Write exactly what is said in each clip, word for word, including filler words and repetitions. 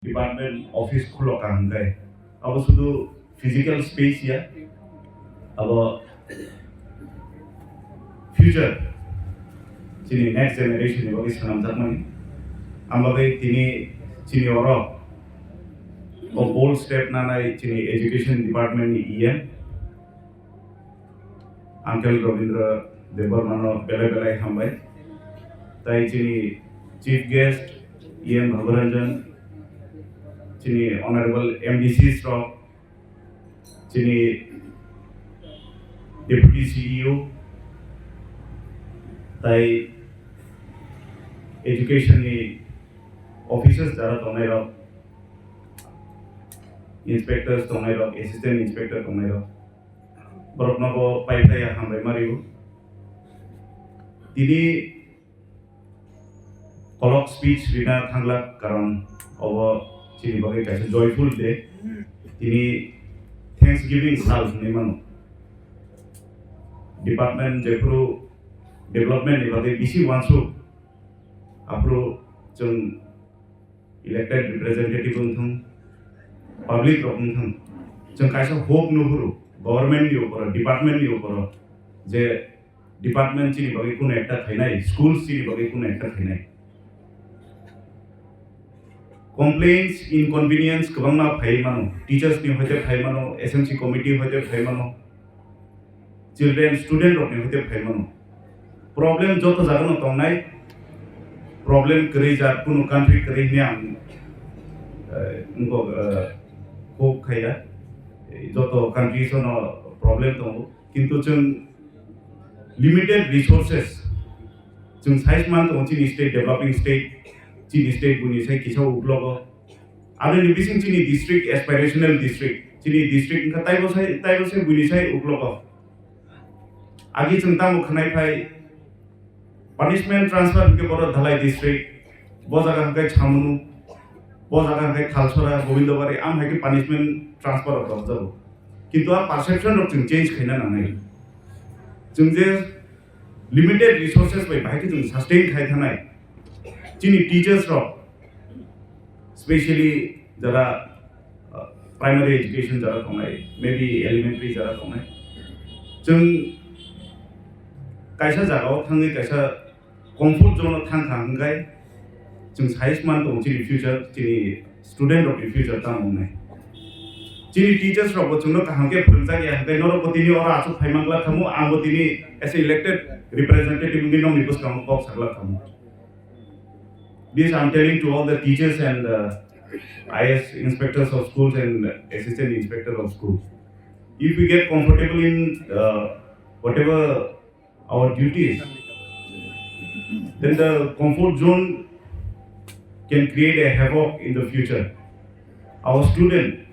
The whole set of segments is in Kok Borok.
Department office khulo kaham khe. Abo sudu physical space ya, abo future chini next generation ni bagwi swnamjakmani. Ang bagwi tini chini oro o bold step nanai chini education department ni E M, Uncle Rabindra Debbarma no belai belai hambai. Tai chini chief guest E M Bhabaranjan, chini honorable M D Cs rok, chini deputy C E O, tai education ni officers jara tongnai rok, inspectors tongnai rok, assistant inspector tongnai rok, borok nobo pai phai ya hambai ma rio. Tini kolok speech rina thanglak, karon obo chini bagwi kaisa joyful day. Tini Thanksgiving sal hwnwi mano. Department jephuru development ni bagwi bisi uansuk, aphuru chwng elected representative wng thung, public rok wng thung, chwng kaisa hope nuhuru, government ni uporo, department ni uporo, je department chini bagwi kuno ekta khainai, schools chini bagwi kuno ekta khainai. Complaints, inconvenience kwbangma phai mano, teachers ni hoite phai mano, S M C committee hoite phai mano, children, student rok ni hoite phai mano. Problem joto jaga no tongnai, problem kwrwi jat kunu country kwrwi hwnwi ang, eh, wngkok, eh, hope khaiya. Eh, joto countries o no problem tongo, kintu chwng limited resources, chwng size man tongo chini state, developing state, chini state buini sai kisa uklogo. Aboni bising chini district aspirational district, chini district wngkha taibo sai, taibo sai buini sai uklogo. Agi chwng tamo khwnai phai punishment transfer hwnkhe bodo Dhalai district, bo jaga hwnkhe Chamunu, bo jaga hwnkhe Thalsora, Gobindabari, am hai khe punishment transfer rok rwjago. Kintu a perception rok chwng change khaina nangnai. Chwng je limited resources bai bahai khe chwng sustain khai thanai. Chini teachers rok, specially jara, uh, primary education jara tongnai, maybe elementary jara tongnai, chwng kaisa jagao thangwi kaisa comfort zone o thang kha hwnkhe chwng sai se man tongo chini future, chini student rok ni future tamo wngnai. Chini teachers rok bo chwngno kaham khe phwrwngjak ya hwnkhe norok bo tini oro achuk phai man glak khamu, ang bo tini as a elected representative wngwi nokni bwskango kok sa glak khamu. This I'm telling to all the teachers and, uh, I A S inspectors of schools and assistant inspector of schools. If we get comfortable in, uh, whatever our duties, then the comfort zone can create a havoc in the future. Our student,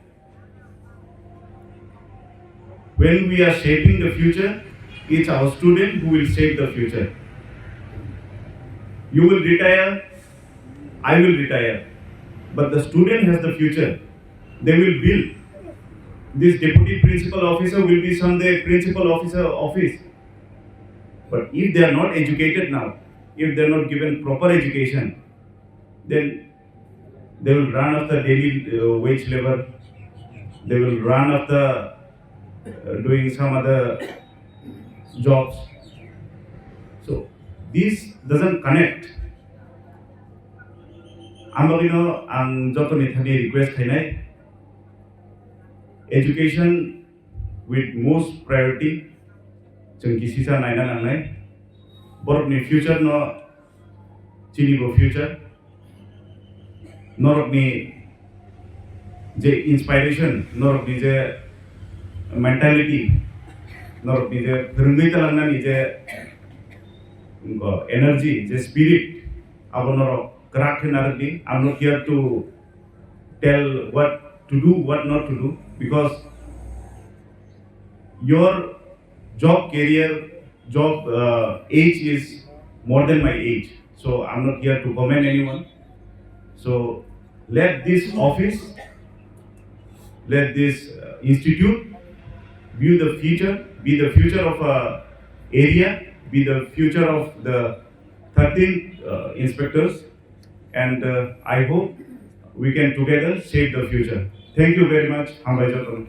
when we are shaping the future, it's our student who will shape the future. You will retire, I will retire, but the student has the future. They will build. This deputy principal officer will be someday principal officer office. But if they are not educated now, if they are not given proper education, then they will run after daily, uh, wage labor. They will run after, uh, doing some other jobs. So this doesn't connect. Ang bagwino ang jotoni thani request khainai, education with most priority, chwng kisisa naina nangnai. Borokni future no, chini bo future. Norokni je inspiration, norokni je mentality, norokni je phwrwngwi talangnani je, um, energy, je spirit, abo norok kwrak khe narwkdi. I'm not here to tell what to do, what not to do, because your job career, job, uh, age is more than my age. So I'm not here to comment anyone. So let this office, let this, uh, institute be the future, be the future of a area, be the future of the thirteen, uh, inspectors. And, uh, I hope We can together shape the future. Thank you very much. Hambai jotono.